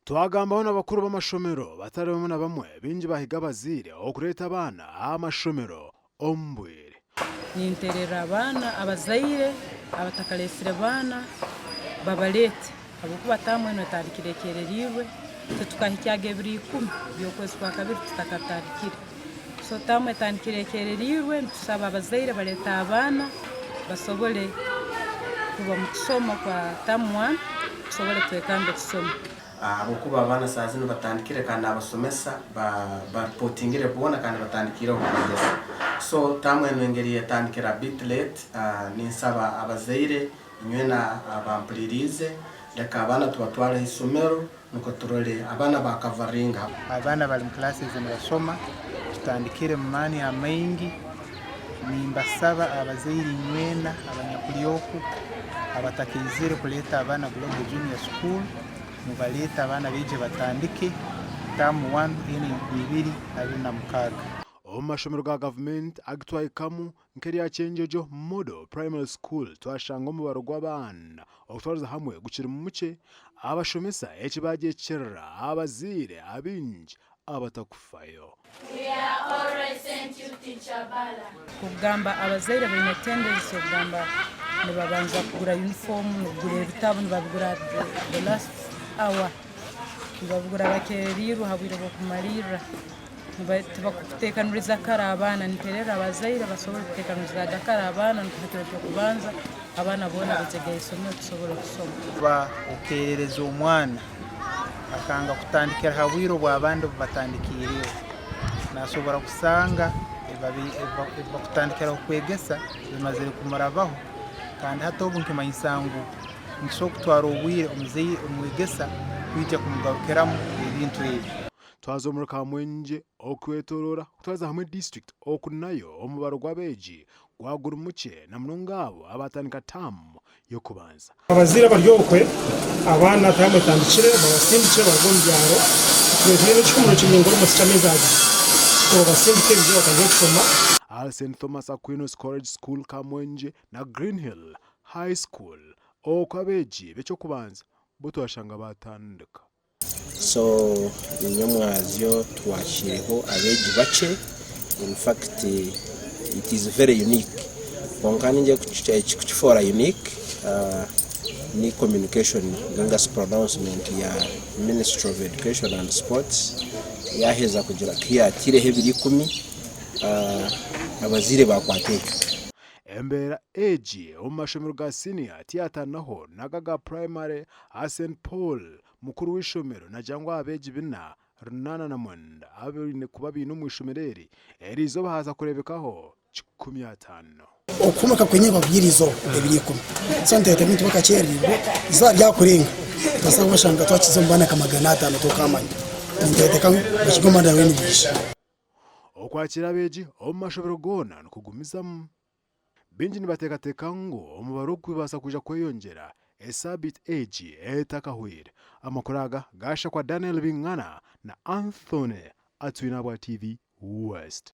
Twagambaho n'abakuru b'amashomero batari bamwe na bamwe, baingi bahiga abazaire okureeta abaana aha mashomero omu bwire. Nintererra abaana abazaire abatakareetsire baana babaleete ahabw'okuba taamu enu etandikire ekyereriirwe titukahikyaga ebiro ikumi by'okwezi kwa kabiri tutakatandikire. So taamu etandikire ekyereriirwe nitusaba abazaire baleete abaana basobole kuba omu kusoma kwa taamu wani tusobole twekambe tusome. Ahabw'okuba abaana saaha zinu batandikire kandi n'abasomesa ba reportingire boona kandi batandikiireho kwegyesa. So term enu engeri etandikire a bit late, ninsaba abazaire inywena abampuririize leka abaana tubatware aha isomero nukwo turole abaana ba coveringa. Abaana bari mu classes nibashoma, tutandikire mu maani amaingi. Nimbasaba abazaire inywena abanyakuri oku abatakaizire kureeta abaana Global Junior School mubaleete abaana baije batandike term one 2026. Omu mashomero ga gavumenti agu twahikamu nk'erya Kyenjojo Model Primary School twashanga omubaro gw'abaana okutwariza hamwe gukiri mukye, abashomesa eki bagyekyerera abazaire abaingi abatakufayo. Kugamba abazaire baine tendency okugamba nibabanza kugura uniform, nibagura ebitabo nibabigura the last hour, nibabigura bakyereriirwe aha bwire bw'okumarirra, tibakuteekaniriza kare abaana, nitererra abazaire basobole kuteekanirizaaga kare abaana nukwo ha kiro ky'okubanza abaana boona baije aha isomero tusobole kusoma. Kuba okeerereza omwana akanga kutandikira ha bwire obw'abandi obubatandikiireho, nasobora kusanga ebibakutandikiraho kwegesa bimazire kumurabaho kandi hati obu nikimanyisa ngu nikisobora kutwara obwire omwegesa kwija kumugarukiramu ebintu ebi. Twaza omuri Kamwengye okwetoroora kutwariza hamwe disiturikiti oku nayo omubaro gw'abeegi gwaguri mukye na munonga abo abaatandika taamu y'okubanza. Abazaire abari okwe abaana taamu etandikire babasindikye baruge omu byaro twine n'ekihumuro kiri ngu almost ky'ameezi abiri obasindike baije batandike kushoma. Ahari St Thomas Aquinas College School Kamwengye na Greenhill High School okwo abeegi b'eky'okubanza bo twashanga baatandika. So enyomwazyo twakiireho abeegi bakye in fact it is very unique kwonka ningira ekikukifoora unique ni communication ninga shi pronouncement ya ministry of education and sports yaheza kugira ku yatiireho ebiro ikumi abazaire baakwata ekyo. Embeera egi omu mashomero ga siniya tiyatanaho n'ago aga purayimare aha St Paul Mukuru w'eishomero naagira ngu abeegi bina, 89 abaine kuba baine omu ishomero eri, eriizooba haaza kureebekaho 50. Okuhumuka kwenyini bakubwire eizooba ebiro ikumi. So nitureeta ebintu bakakyerererwa, eizooba ryakurenga nitubaasa kubashanga twakiza omu baana nka 500 tokamanya. Nitureeteka ngu bakigye omu baana nibaija. Okwakira abeegi omu mashomero goona nikugumizamu. Baingi nibateekateeka ngu omubaro ogu gubaasa kwija kweyongyera esaabiiti egi etakahweire. Amakuru aga gaashakwa Daniel Bingana na Anthony Atwine ahabwa TV West.